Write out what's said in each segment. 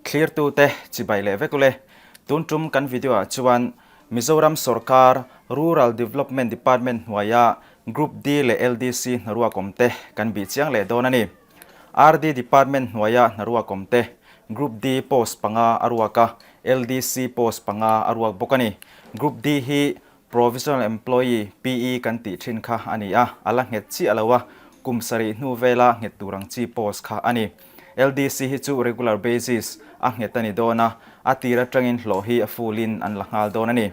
Thlirtute chibai leh vek ule. Tun tum kan video ah chuan Mizoram sorkar Rural Development Department hnuaia Group D leh LDC hnaruak awmte kan bih chiang leh dawn a ni. RD Department hnuaia hnaruak awmte Group D post panga a ruak a, LDC post panga a ruak bawk a ni. Group D hi Provisional Employee, PE, kan tih thin kha a ni a, a la nghet chiah lo a, kum sarih hnu vela nghet tur ang chi post kha a ni. LDC hi chu regular basis a nghet a ni dawn a, a tir atangin hlawh hi a full in an la nghal dawn a ni.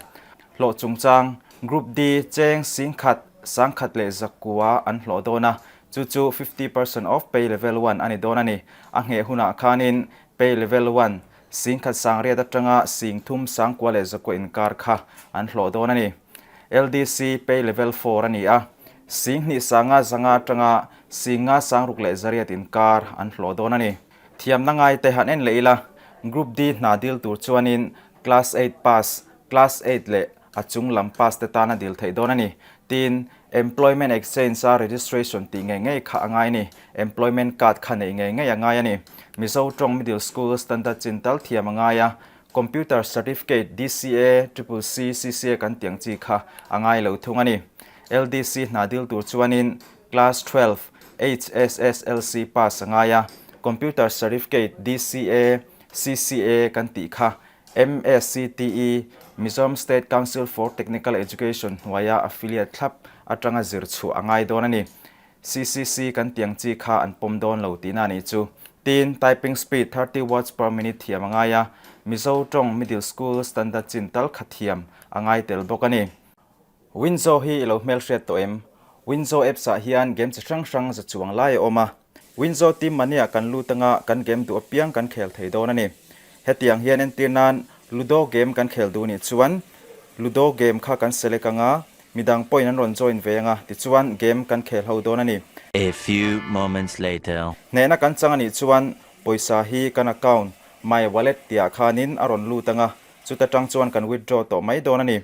Hlawh chungchang, Group D cheng singkhat, sangkhat leh zakua an hlawh dawn a, chu chu 50% of pay level one a ni dawn a ni. A ngheh hunah khanin pay level one Singkhat sangriat atanga singthum sangkua leh zakua inkar kha an hlawh dawn a ni. LDC pay level four a ni a, singhnih sanga zanga atanga singa sangruk leh zariat inkar an hlawh dawn a ni. Thiamna ngaite han en leh ila, Group D hna dil tur chuanin Class eight pass, Class eight leh a chung lam pass te tan a dil theih dawn a ni. Tin, Employment Exchange a registration tih ngei ngei kha a ngai a ni. Employment Card kha neih ngei ngei a ngai a ni. Mizo tawng Middle School Standard chin tal thiam a ngai a, Computer Certificate, DCA, Triple C, CCA kan tih ang chi kha a ngai lo thung a ni. LDC hna dil tur chuanin Class 12, HSSLC pass a ngai a, Computer Certificate, DCA, CCA kan tih kha MSCTE, Mizoram State Council for Technical Education hnuaia affiliate thlap atanga zir chhuah a ngai dawn a ni. CCC kan tiang chi kha an pawm dawn lo tihna a nih chu. Tin, typing speed 30 words per minute thiam a ngai a, Mizo tawng middle school standard chin tal kha thiam a ngai tel bawk a ni. Winzo hi i lo hmelhriat tawh em? Winzo apps ah hian game chi hrang hrang za chuang lai a awm a. Winzo team money ah kan lut anga kan game duh apiang kan khel thei dawn a ni. Hetiang hian entir nan Ludo game kan khel duh nih chuan Ludo game kha kan select anga midang pawhin an rawn join ve anga tichuan game kan khel ho dawn a ni. A few moments later. Hnehna kan chang a nih chuan pawisa hi kan account My Wallet tihah khanin a rawn lut anga chuta tang chuan kan withdraw tawh mai dawn a ni.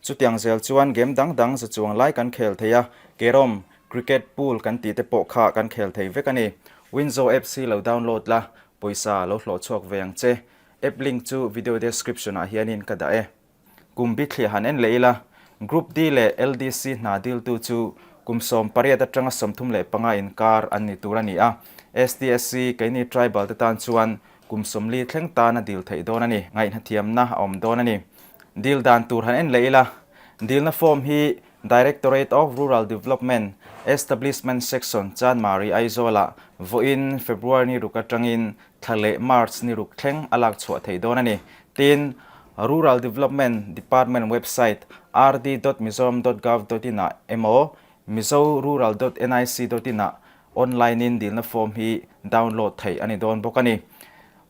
Chutiang zel chuan game dang dang za chuang lai kan khel thei a, carrom, cricket, pool kan tih te pawh kha kan khel thei vek a ni. Winzo apps hi lo download la, pawisa lo hlawh chhuak ve ang che. App link chu video description ah hianin ka dah e. Kum bithliah han en leh ila, Group D leh LDC hna diltu chu kum 18 atanga 35 inkar an ni tur a ni a, STSC keini tribal te tan chuan Kum 40 thleng tan a dil theih dawn a ni, ngaihnathiamna a awm dawn a ni. Dil dan tur han en leh ila, dilna form hi Directorate of Rural Development, Establishment Section, Chanmari, Aizawl-ah vawiin February ni ruk atangin thla leh March ni ruk thleng a lak chhuah theih dawn a ni. Tin, Rural Development Department website rd dot mizoram dot gov dot in ah emaw mizorural dot nic dot in ah Online in dilna form hi download theih a ni dawn bawk a ni.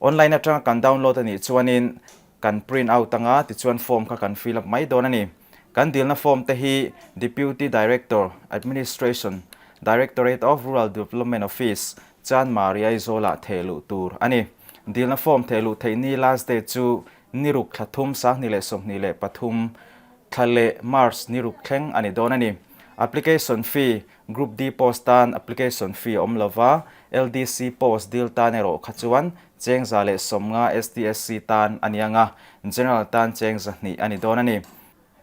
Online atanga kan download a nih chuanin kan print out anga tichuan form kha kan fill up mai dawn a ni. Kan dilna form te hi Deputy Director, Administration, Directorate of Rural Development Office, Chanmari Aizawl-ah theh luh tur a ni. Dilna form theh luh theih ni last date chu ni ruk thla thum 2023 thla leh March ni ruk thleng a ni dawn a ni. Application fee Group D post tan application fee a awm lova, LDC post dil tan erawh kha chuan cheng 150 STSC tan a ni ang a, General tan cheng 200 a ni dawn a ni.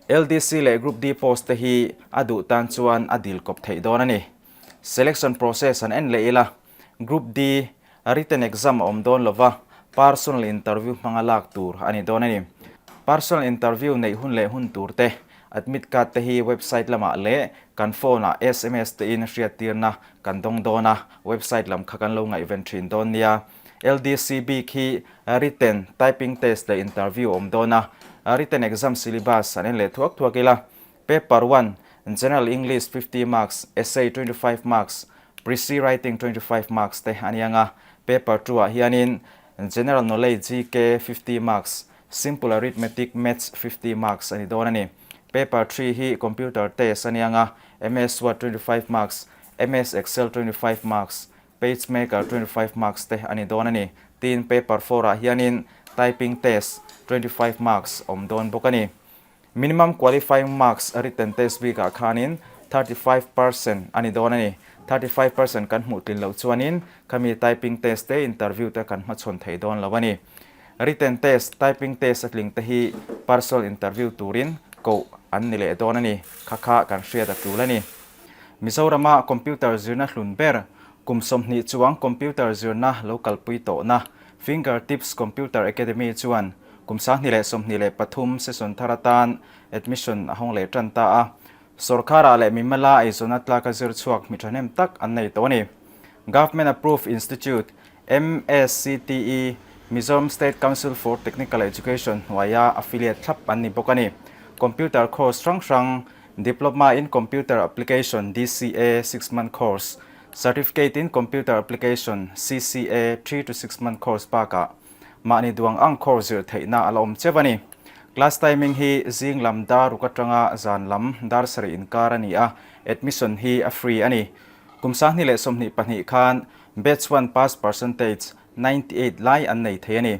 LDC leh Group D post te hi a duh tan chuan a dil kawp theih dawn a ni. Selection process han en leh ila, Group D written exam a awm dawn lova, personal interview hmanga lak tur a ni dawn a ni. Personal interview neih hun leh hun tur te, admit card te hi website lamah leh kan phone ah sms te in hriattirna kan dawng dawn a, website lam kha kan lo ngaihven thin dawn nia. LDC bik hi written, typing test leh interview a awm dawn a, written exam syllabus an en leh thuak thuak ila. Paper one, General English 50 marks, Essay 25 marks, Precis Writing 25 marks te a ni ang a. Paper two ah hianin General Knowledge, GK, 50 marks, Simple Arithmetic, Maths, 50 marks a ni dawn a ni. Paper three hi Computer Test a ni ang a, MS Word 25 marks, MS Excel 25 marks, PageMaker 25 marks te a ni dawn a ni. Tin, Paper four ah hianin Typing Test 25 marks awm dawn bawk a ni. Minimum qualifying marks written test bikah khanin 35% a ni dawn a ni. 35% kan hmuh tlin loh chuanin khami typing test te interview te kan hmachhawn thei dawn lo a ni. Written test, typing test a tling te hi personal interview turin koh an ni leh dawn a ni. Kha kha kan hriat a tul a ni. Mizorama computer zirna hlun ber, kum 20 chuang computer zirna lo kalpui tawhna Fingertips Computer Academy chuan kum 2023 session thar atan admission a hawng leh tan ta a. Sorkharah leh mimala eizawnna tlaka zir chhuak mi thahnem tak an nei tawh a ni. Government Approved Institute, MSCTE, Mizoram State Council for Technical Education hnuaia affiliate thlap an ni bawk a ni. Computer course hrang hrang, Diploma in Computer Application, DCA, 6 month course, Certificate in Computer Application, CCA, 3 to 6 month course bakah mahni duang ang course zir theihna a la awm cheu a ni. Class timing hi zing lam dar ruk atanga zan lam dar 7 inkar a ni a, admission hi a free a ni. Kum 2022 khan batch 1 pass percentage 98 lai an nei thei a ni.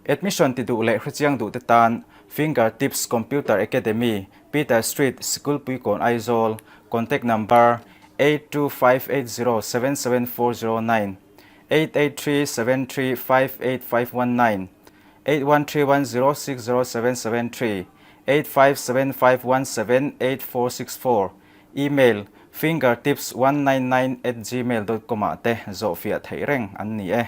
Admission ti duh leh hrechiang duh te tan Fingertips Computer Academy, Peter Street, Sikulpuikawn Aizawl, contact number 8258077409, 8837358519, 8131060773, 8575178464, email fingertips199@gmail.com ah te zawhfiah theih reng an ni e.